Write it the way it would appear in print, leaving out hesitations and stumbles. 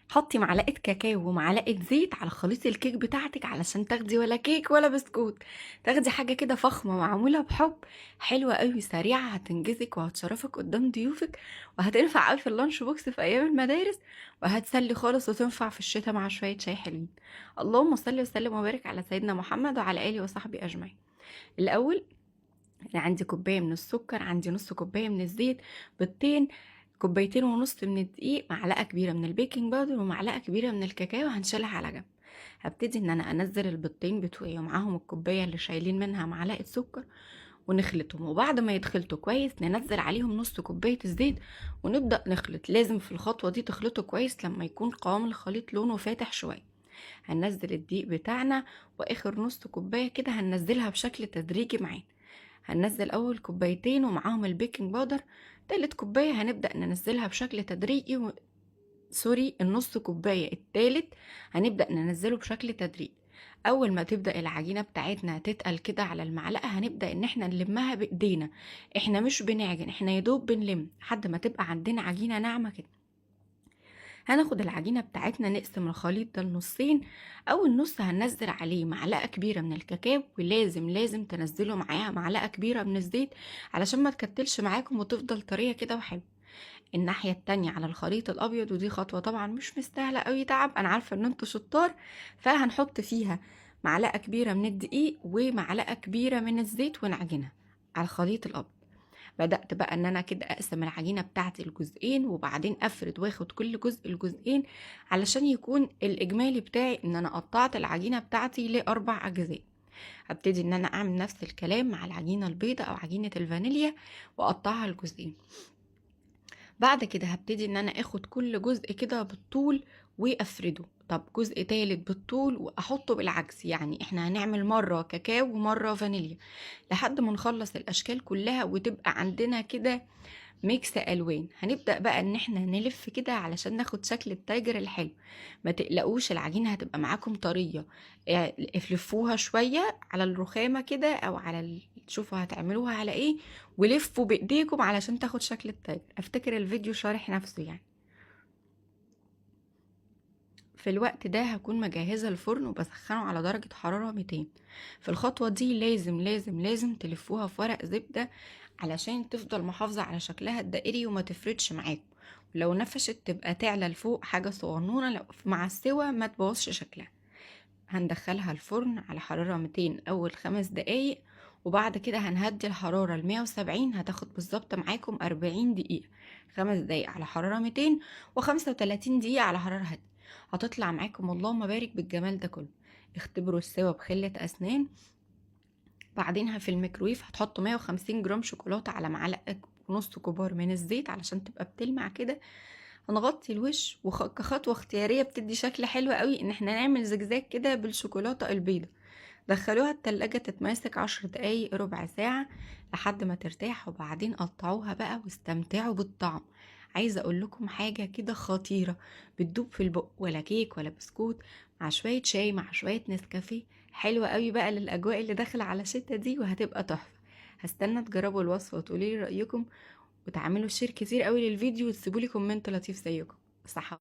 حطي معلقة كاكاو ومعلقة زيت على خليط الكيك بتاعتك علشان تاخدي ولا كيك ولا بسكوت، تاخدي حاجة كده فخمة معمولة بحب، حلوة قوي سريعة، هتنجزك وهتشرفك قدام ضيوفك، وهتنفع قوي في ال lunch box في ايام المدارس، وهتسلي خالص، وتنفع في الشتاء مع شوية شاي حلوين. اللهم صل وسلم وبارك على سيدنا محمد وعلى آله وصحبه أجمعين. الأول أنا عندي كوباية من السكر، عندي نص كوباية من الزيت، بيضتين، كوبايتين ونص من الدقيق، معلقة كبيرة من ال baking powder، ومعلقة كبيرة من الكاكاو هنشيلها على جنب. هبتدي ان انا انزل البيضتين بتوعي ومعاهم الكوباية اللي شايلين منها معلقة سكر ونخلطهم، وبعد ما يتخلطوا كويس ننزل عليهم نص كوباية الزيت ونبدأ نخلط. لازم في الخطوة دي تخلطوا كويس لما يكون قوام الخليط لونه فاتح شوية. هننزل الدقيق بتاعنا واخر نص كوباية كده هننزلها بشكل تدريجي معانا. هننزل اول كوبايتين ومعاهم ال baking powder، تالت كوباية هنبدأ ننزلها بشكل تدريجي sorry، النص كوباية التالت هنبدأ ننزله بشكل تدريجي. اول ما تبدأ العجينة بتاعتنا تتقل كده على المعلقة هنبدأ ان احنا نلمها بايدينا، احنا مش بنعجن، احنا يدوب بنلم لحد ما تبقى عندنا عجينة ناعمة كده. هناخد العجينة بتاعتنا نقسم الخليط ده لنصين، اول نص هننزل عليه معلقة كبيرة من الكاكاو، ولازم تنزلوا معاها معلقة كبيرة من الزيت علشان ما تكتلش معاكم وتفضل طرية كده وحلوة. الناحية التانية على الخليط الابيض، ودي خطوة طبعا مش مستاهلة قوي تعب، انا عارفة ان انتوا شطار، فهنحط فيها معلقة كبيرة من الدقيق ومعلقة كبيرة من الزيت ونعجنها على الخليط الابيض. بدأت بقى ان انا كده اقسم العجينة بتاعتي لجزئين، وبعدين افرد واخد كل جزء لجزئين علشان يكون الاجمالي بتاعي ان انا قطعت العجينة بتاعتي لاربع اجزاء. هبتدي ان انا اعمل نفس الكلام مع العجينة البيضاء او عجينة الفانيليا واقطعها لجزئين. بعد كده هبتدي ان انا اخد كل جزء كده بالطول وافرده، طب جزء تالت بالطول واحطه بالعكس، يعني احنا هنعمل مرة كاكاو ومرة فانيليا لحد ما نخلص الاشكال كلها وتبقى عندنا كده mix الوان. هنبدأ بقى ان احنا نلف كده علشان ناخد شكل ال tiger الحلو. ما تقلقوش العجينة هتبقى معاكم طرية، افلفوها شوية على الرخامة كده او على شوفوا هتعملوها على ايه، ولفوا بايديكم علشان تاخد شكل ال tiger. افتكر الفيديو شارح نفسه يعني. في الوقت ده هكون مجهزة الفرن وبسخنه على درجة حرارة 200. في الخطوة دي لازم لازم لازم تلفوها في ورق زبدة علشان تفضل محافظة على شكلها الدائري وما تفردش معاكم، ولو نفشت تبقى تعلى لفوق حاجة صغنونة، لو مع السوا ما تبوظش شكلها. هندخلها الفرن على حرارة 200 أول 5 دقايق، وبعد كده هنهدي الحرارة لمية وسبعين، هتاخد بالظبط معاكم 40 دقيقة، 5 دقايق على حرارة ميتين وخمسة وتلاتين دقيقة على حرارة هادية. هتطلع معاكم اللهم بارك بالجمال ده كله. اختبروا السوا بخلة أسنان، بعدينها في الميكرويف هتحطوا 150 جرام شوكولاتة على معلقة ونص كبار من الزيت علشان تبقى بتلمع كده. هنغطي الوش، وكخطوة اختيارية بتدي شكل حلو قوي ان احنا نعمل زجزاج كده بالشوكولاتة البيضة. دخلوها التلاجة تتماسك 10 دقايق ربع ساعة لحد ما ترتاح، وبعدين قطعوها بقى واستمتعوا بالطعم. عايزة اقول لكم حاجة كده خطيرة بتدوب في البق، ولا كيك ولا بسكوت، مع شوية شاي مع شوية نسكافيه، حلوة قوي بقى للأجواء اللي داخلة على شتا دي، وهتبقى تحفة. هستنى تجربوا الوصفة وتقولي لي رأيكم، وتعملوا share كتير قوي للفيديو، وتسيبوا لي comment لطيف زيكم. صحة.